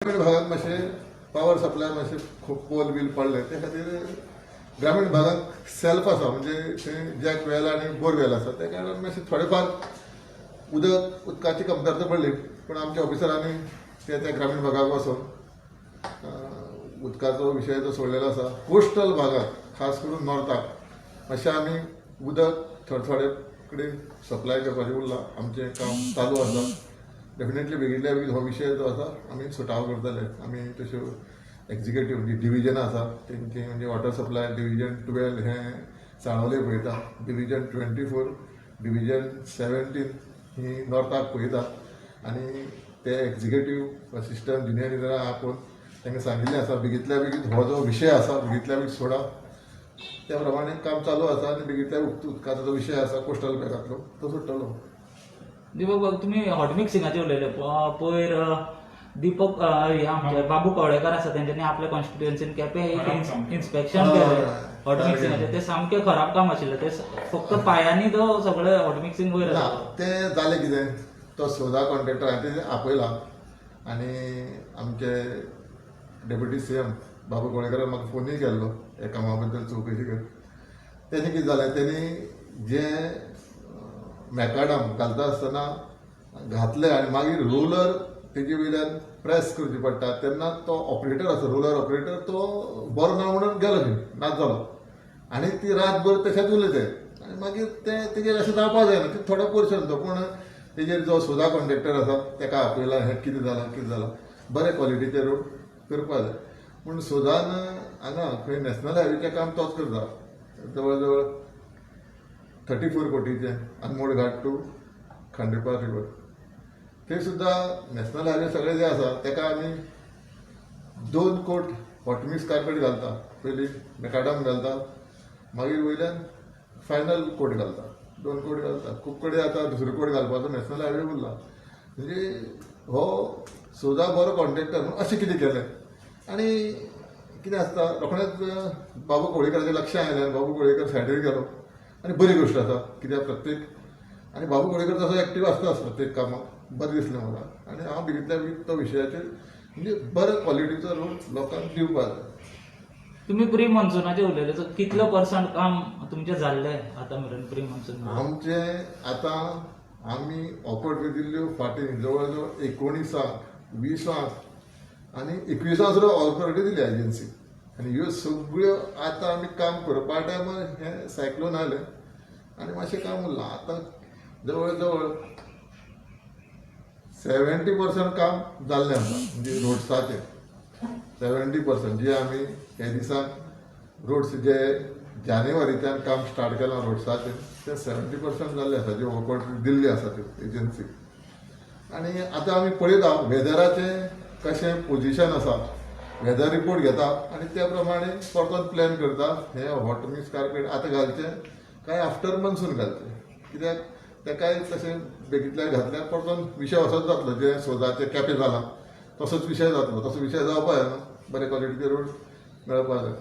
ग्रामीण भागात मातशें पावर सप्लाय मातशें खूब पोल बील पडले, ते खातीर ग्रामीण भागात सेल्फ आसा, म्हणजे थंय जॅक वेल आनी बोरवेल आसा, त्या कारणान मातशें थोडे फार उदक उदकाची कमतरता पडली. पूण आमच्या ऑफिसरांनी ते त्या ग्रामीण भागाक वचून उदकाचो विशय जो सोडलेलो आसा. कोस्टल भागात, खास करून नॉर्थाक मातशें आमी उदक थोडे थोडे कडेन सप्लाय करपाचें उरलां. आमचें काम चालू आसा. डेफिनेटली बेगीनल्या बेगीन हो विशय जो आसा आमी सुटावो करतले. आमी तश्यो एक्झिक्युटीव जी डिविजनां आसा तेंची, म्हणजे वॉटर सप्लाय डिविजन 12 हें साळोले पळयता, डिविजन 24, डिविजन 17 ही नॉर्थाक पळयता आनी ते एक्झिक्युटीव असिस्टंट ज्युनियर इंजिनियरां आपोवन तांकां सांगिल्लें आसा, बेगींतल्या बेगीन हो जो विशय आसा बेगींतल्या बेगीन सोडा. त्या प्रमाणे काम चालू आसा आनी बेगींतल्या उदकाचो जो विशय आसा कोस्टल भागांतलो तो सुट्टलो. दीपक बाब, तुमी हॉट मिक्सिंगाचेर उलयले. पयर दीपक हे आमचे बाबू कवळेकार आसा, तेंच्यांनी आपल्या कॉन्स्टिट्युएन्सीन केपें एक इन्स्पेक्शन केलें हॉट मिक्सिंगाचें. तें सामकें खराब काम आशिल्लें. ते फक्त पायांनी तो सगळें हॉट मिक्सिंग वयर ना. आसा. तें जालें कितें, तो सोदा कॉन्ट्रॅक्टर हांवें तें आपयला आनी आमचे डेप्युटी सीएम बाबू कवळेकारान म्हाका फोनूय केल्लो ह्या कामा बद्दल चवकशी कर. तेणें कितें जालें, तेणी जें मॅकाडम घालता आसतना घातलें आनी मागीर रोलर तेजे वयल्यान प्रेस करची पडटा, तेन्ना तो ऑपरेटर आसा, रोलर ऑपरेटर, तो बरो ना म्हणून गेलो खंय, नाच जालो आनी ती रातभर तशेंच उरलें तें. आनी मागीर तें तेजेर अशें जावपा जायना, ते थोडो पोर्शन तो. पूण तेजेर जो सोदा कॉन्ट्रॅक्टर आसा तेका आपयला, हें कितें जालां, कितें जालां, बरे क्वॉलिटीचे रोड करपा जाय. पूण सोदान हांगा खंय नॅशनल हायवेचें काम तोच करता, जवळ जवळ 34 कोटीचें अनमोड घाट टू खांडेपार रिवर. ते सुद्दां नॅशनल हायवे सगळे जे आसा तेका आमी दोन कोट हॉटमिक्स कार्पेट घालता. पयलीं मेकाडम घालता, मागीर वयल्यान फायनल कोट घालता, दोन कोट घालता. खूब कडेन आतां दुसरो कोट घालपाचो नॅशनल हायवे उरला. म्हणजे हो सोदा बरो कॉन्ट्रॅक्टर म्हणून अशें कितें केलें. आनी कितें आसता, रोखडेंच बाबू कवळेकराचें लक्षां आयलें आनी बाबू कवळेकर सायडीर गेलो आनी बरी गोश्ट आसा, कित्याक प्रत्येक आनी बाबू कवळेकर तसो एक्टीव आसताच प्रत्येक कामाक. बरें दिसलें म्हाका आनी हांव बेगींतल्या बेगीन तो विशयाचेर, म्हणजे बऱ्या क्वॉलिटीचो रोड लोकांक दिवपाक जाय. तुमी प्री मॉन्सुनाचेर उलयले, सो कितलो पर्संट काम तुमचें जाल्लें आतां मेरेन प्री मॉन्सून? आमचें आतां आमी ऑफर दिल्ल्यो फाटीं जवळ जवळ 19 20 आनी 21 सुद्दां ऑथॉरिटी दिली एजन्सी. आनी ह्यो सगळ्यो आतां आमी काम करपा टायमार हें सायक्लोन आयलें आनी मातशें काम उरलां. आतां जवळ जवळ 70% काम जाल्लें आसा, म्हणजे रोड्साचें 70%. जे आमी हे दिसांक रोड्स जे जानेवारीच्यान काम स्टार्ट केलां रोड्साचें, तें 70% जाल्लें आसा, जे वर्क दिल्ली आसा त्यो एजन्सी. आनी आतां आमी पळयता वेदराचें कशें पोजिशन आसा, वेदर रिपोर्ट घेता आनी त्या प्रमाणे परतून प्लॅन करता, हे हॉट मिक्स कार्पेट आतां घालचें काय आफ्टर मॉन्सून घालचें. कित्याक तेकाय तशें बेगींतल्यान घातल्यार परतून विशय असोच जातलो, जे सोदाचें केपें जालां तसोच विशय जातलो. तसो विशय जावपा जाय न्हू, बरे क्वॉलिटीचे रोड मेळपा जाय.